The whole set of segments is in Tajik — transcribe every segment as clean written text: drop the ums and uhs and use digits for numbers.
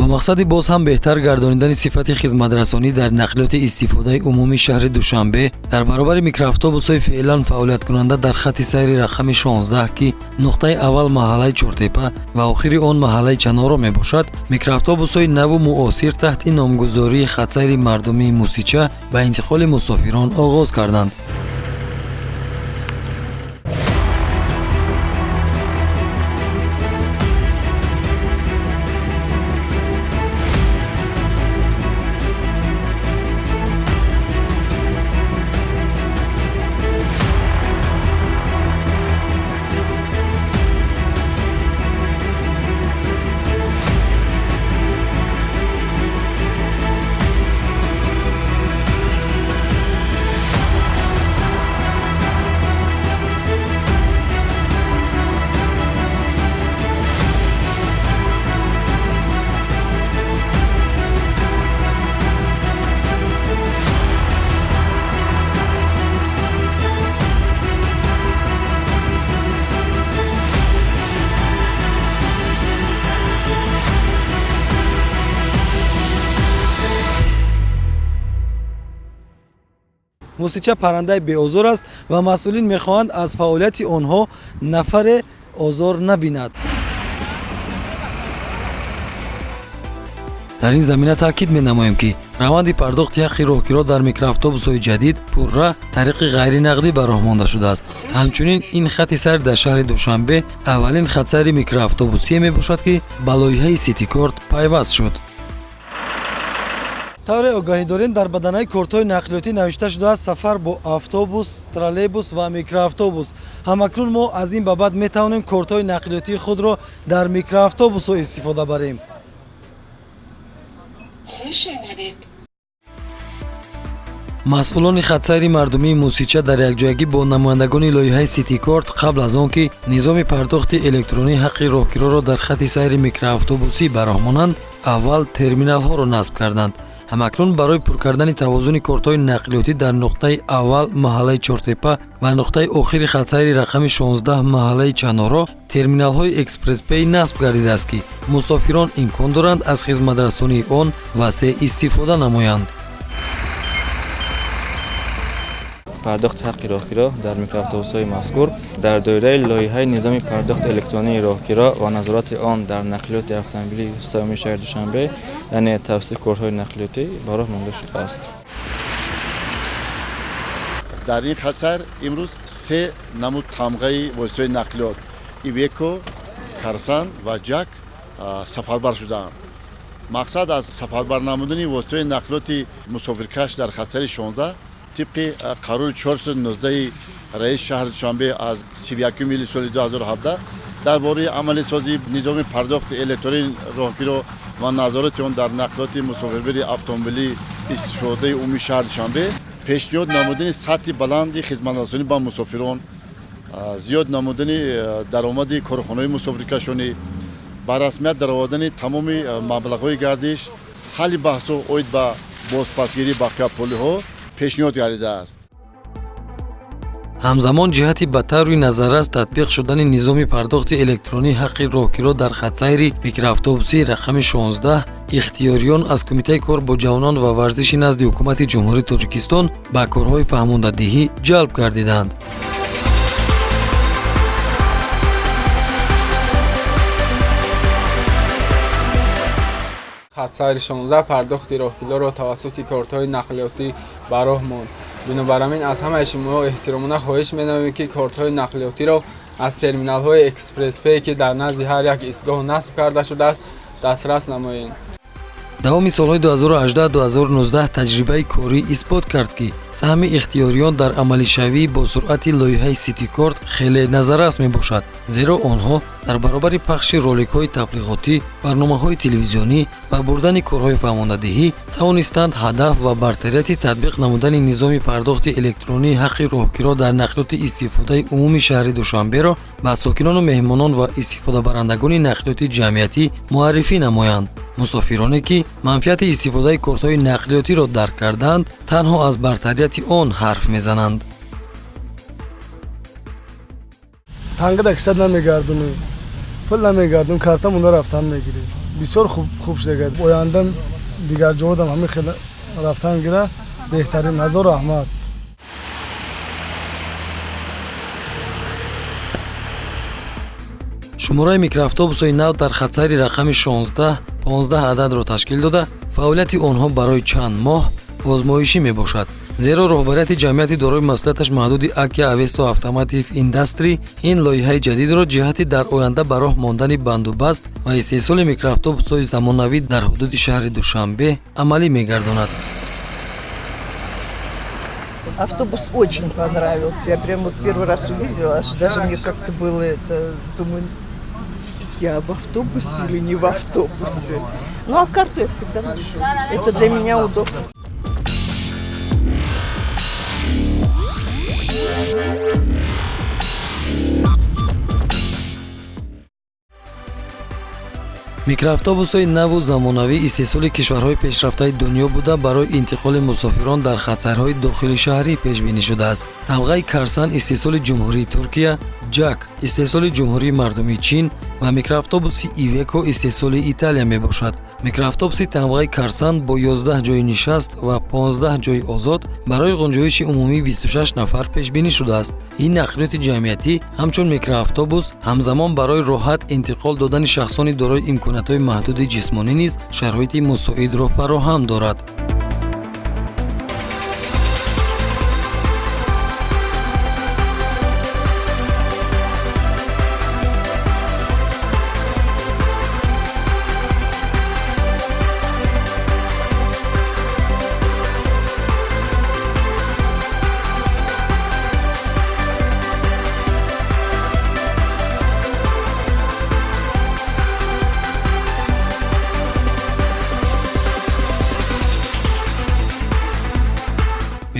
Бо мақсади боз ҳам беҳтар гардонидани сифати хизматрасонӣ дар нақлиёти истифодаи умумии шаҳри Душанбе, дар баробари микроавтобусҳои феълан фаъолияткунанда дар хати сайри рақами 16, ки нуқтаи аввал маҳаллаи Чортепа ва охири он маҳаллаи Чаноро мебошад, микроавтобусҳои наву муосир таҳти номгузории хатсайри мардумии Мусича ба интиқоли мусофирон оғоз карданд. Мусича паррандаи беозор аст ва масъулин мехоҳанд, аз фаъолияти онҳо нафаре озор набинад. Дар ин замина таъкид менамоем, ки раванди пардохти ҳаққи роҳкиро дар микроавтобусҳои ҷадид пурра тариқи ғайринақдӣ ба роҳ монда шудааст. Ҳамчунин, ин хати сайр дар шаҳри Душанбе аввалин хатсайри микроавтобусие мебошад, ки ба лоиҳаи Ситикорт пайваст шуд. Тавре огаҳӣ дорем, дар баданаи кортҳои нақлиётӣ навишта шудааст: сафар бо автобус, троллейбус ва микроавтобус. Ҳамакнун мо аз ин ба баъд метавонем кортҳои нақлиётии худро дар микроавтобусҳо истифода барем. Хуш омадед. Масъулони хатсайри мардумии Мусича дар якҷоягӣ бо намояндагони лоиҳаи Ситикорт қабл аз он ки низоми пардохти электронии ҳаққи роҳкироро дар хати сайри микроавтобусӣ ба роҳ монанд, аввал терминалҳоро насб карданд. Ҳамакнун барои пур кардани тавозуни кортҳои нақлиётӣ дар нуқтаи аввал маҳаллаи Чортепа ва нуқтаи охири хатсайри рақами 16 маҳаллаи Чаноро терминалҳои Экспресспей насб гардидааст, ки мусофирон имкон доранд аз хизматрасонии он васеъ истифода намоянд. Пардохти ҳаққи роҳкиро дар микроавтобусҳои мазкур дар доираи лоиҳаи низоми пардохти электронии роҳкиро ва назорати он дар нақлиёти автомобилии ҳиссаи шаҳри Душанбе, яъне тавассути кортҳои нақлиётӣ, ба роҳ монда шудааст. Дар ин хатсайр имрӯз се намуд тамғаи воситаҳои нақлиёт: Ивеко, Карсан ва Ҷак сафарбар шудаанд. Мақсад аз сафарбар намудани воситаҳои нақлиёти мусофиркаш дар хатсайри 16 тибқи қарори 419 раиси шаҳри Душанбе аз 31 июли соли 2017 дар бораи амалисозии низоми пардохти электронии роҳкиро ва назорати он дар нақлиёти мусофирбари автомобилии истифодаи умумии шаҳри Душанбе, пешниҳод намудани сатҳи баланди хизматрасонӣ ба мусофирон, зиёд намудани даромади корхонаҳои мусофиркашонӣ, ба расмият даровардани тамоми маблағҳои гардиш, ҳалли баҳсҳо оид ба бозпасгирии бақияпулиҳо пешниҳод гардидааст. Ҳамзамон, ҷиҳати ба таври назаррас татбиқ шудани низоми пардохти электронии ҳаққи роҳкиро дар хатсайри микроавтобусии рақами 16, ихтиёриён аз Кумитаи кор бо ҷавонон ва варзиши назди Ҳукумати Ҷумҳурии Тоҷикистон ба корҳои фаҳмондадиҳӣ ҷалб гардиданд. Хатсайри 16 пардохти роҳкилоро тавассути кортҳои нақлиётӣ ба роҳ монд. Бинобар ҳамин, аз ҳамаи шумо эҳтиромона хоҳиш менамоем, ки кортҳои нақлиётиро аз терминалҳои Экспресспей, ки дар назди ҳар як истгоҳ насб карда шудааст, дастрас намоед. Давоми солҳои 2018-2019 таҷрибаи корӣ исбот кард, ки саҳми ихтиёриён дар амалишавӣ бо суръати лоиҳаи Ситикорт хеле назаррас мебошад, зеро онҳо дар баробари пахши роликҳои таблиғотӣ, барномаҳои телевизионӣ ва бурдани корҳои фаҳмондадиҳӣ тавонистанд ҳадаф ва бартарияти татбиқ намудани низоми пардохти электронии ҳаққи роҳкиро дар нақлиёти истифодаи умуми шаҳри Душанберо ба сокинону меҳмонон ва истифодабарандагони нақлиёти ҷамъиятӣ муаррифӣ намоянд. Мусофироне, ки манфиати истифодаи кортҳои нақлиётиро дарк кардаанд, танҳо аз бартарияти он ҳарф мезананд. Танга да кисат намегардонӣ, пул намегардон, карта монда рафтан мегирӣ. Бисёр хуб шуда. Оянда дигар ҷоодам ҳамин хел рафтан гира беҳтарин. Ҳазор раҳмат. Шумораи микроавтобусҳои нав дар хатсайри рақами 16 15 ададро ташкил дода, фаъолияти онҳо барои чанд моҳ озмоишӣ мебошад. Зеро роҳбарияти ҷамъияти дорои масъулияташ маҳдуди Акия Авесто Автоматив Индастри ин лоиҳаи ҷадидро ҷиҳати дар оянда ба роҳ мондани бандубаст ва истеҳсоли микроавтобусҳои замонавӣ дар ҳудуди шаҳри Душанбе амалӣ мегардонад. Автобус очень понравился. Я прям вот первый раз увидела, аж даже мне как-то было это, думаю, я в автобусе или не в автобусе. Ну а карту я всегда ношу. Это для меня удобно. Микроавтобусҳои наву замонавӣ истеҳсоли кишварҳои пешрафтаи дунё буда, барои интиқоли мусофирон дар хатсайрҳои дохили шаҳрӣ пешбинӣ шудааст. Тамғаи Карсан истеҳсоли Ҷумҳурии Туркия, Ҷак истеҳсоли Ҷумҳурии Мардумии Чин ва микроавтобуси Ивеко истеҳсоли Италия мебошад. Микроавтобуси тамғаи Карсан бо 11 ҷойи нишаст ва 15 ҷойи озод барои ғунҷоиши умумии 26 нафар пешбинӣ шудааст. Ин нақлиёти ҷамъиятӣ ҳамчун микроавтобус ҳамзамон барои роҳат интиқол додани шахсони дорои имкониятҳои маҳдуди ҷисмонӣ низ шароити мусоидро фароҳам дорад.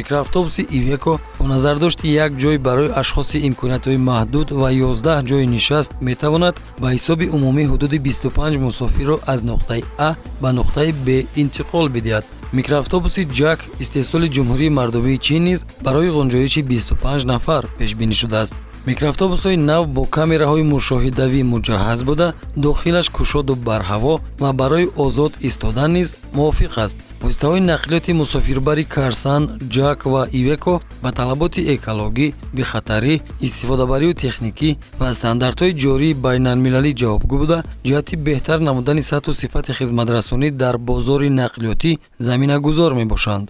Микроавтобуси Ивеко бо назардошти як ҷой барои ашхоси имкониятҳои маҳдуд ва 11 ҷойи нишаст метавонад ба ҳисоби умумӣ ҳудуди 25 мусофирро аз нуқтаи А ба нуқтаи Б интиқол бидиҳад. Микроавтобуси Ҷак истеҳсоли Ҷумҳурии Мардумии Чин низ барои ғунҷоиши 25 нафар пешбинӣ шудааст. Микроавтобусҳои нав бо камераҳои мушоҳидавӣ муҷаҳҳаз буда, дохилаш кушоду барҳаво ва барои озод истодан низ мувофиқ аст. Воситаҳои нақлиёти мусофирбари Карсан, Ҷак ва Ивеко ба талаботи экологӣ, бехатарӣ, истифодабарию техникӣ ва стандартҳои ҷории байналмилалӣ ҷавобгӯ буда, ҷиҳати беҳтар намудани сатҳу сифати хизматрасонӣ дар бозори нақлиётӣ заминагузор мебошанд.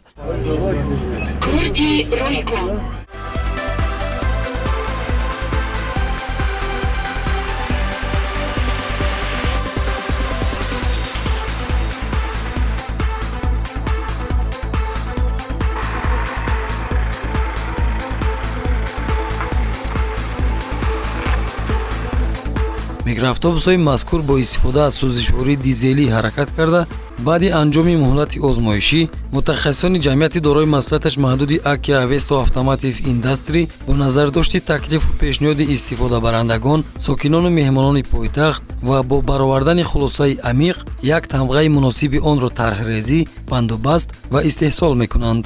Микроавтобусҳои мазкур бо истифода аз сӯзишвории дизелӣ ҳаракат карда, баъди анҷоми муҳлати озмоишӣ мутахассисони ҷамъияти дорои масъулияташ маҳдуди Акия Авесто Автоматив Индастри бо назардошти таклифу пешниҳоди истифодабарандагон, сокинону меҳмонони пойтахт ва бо баровардани хулосаи амиқ як тамғаи муносиби онро тарҳрезӣ, бандубаст ва истеҳсол мекунанд.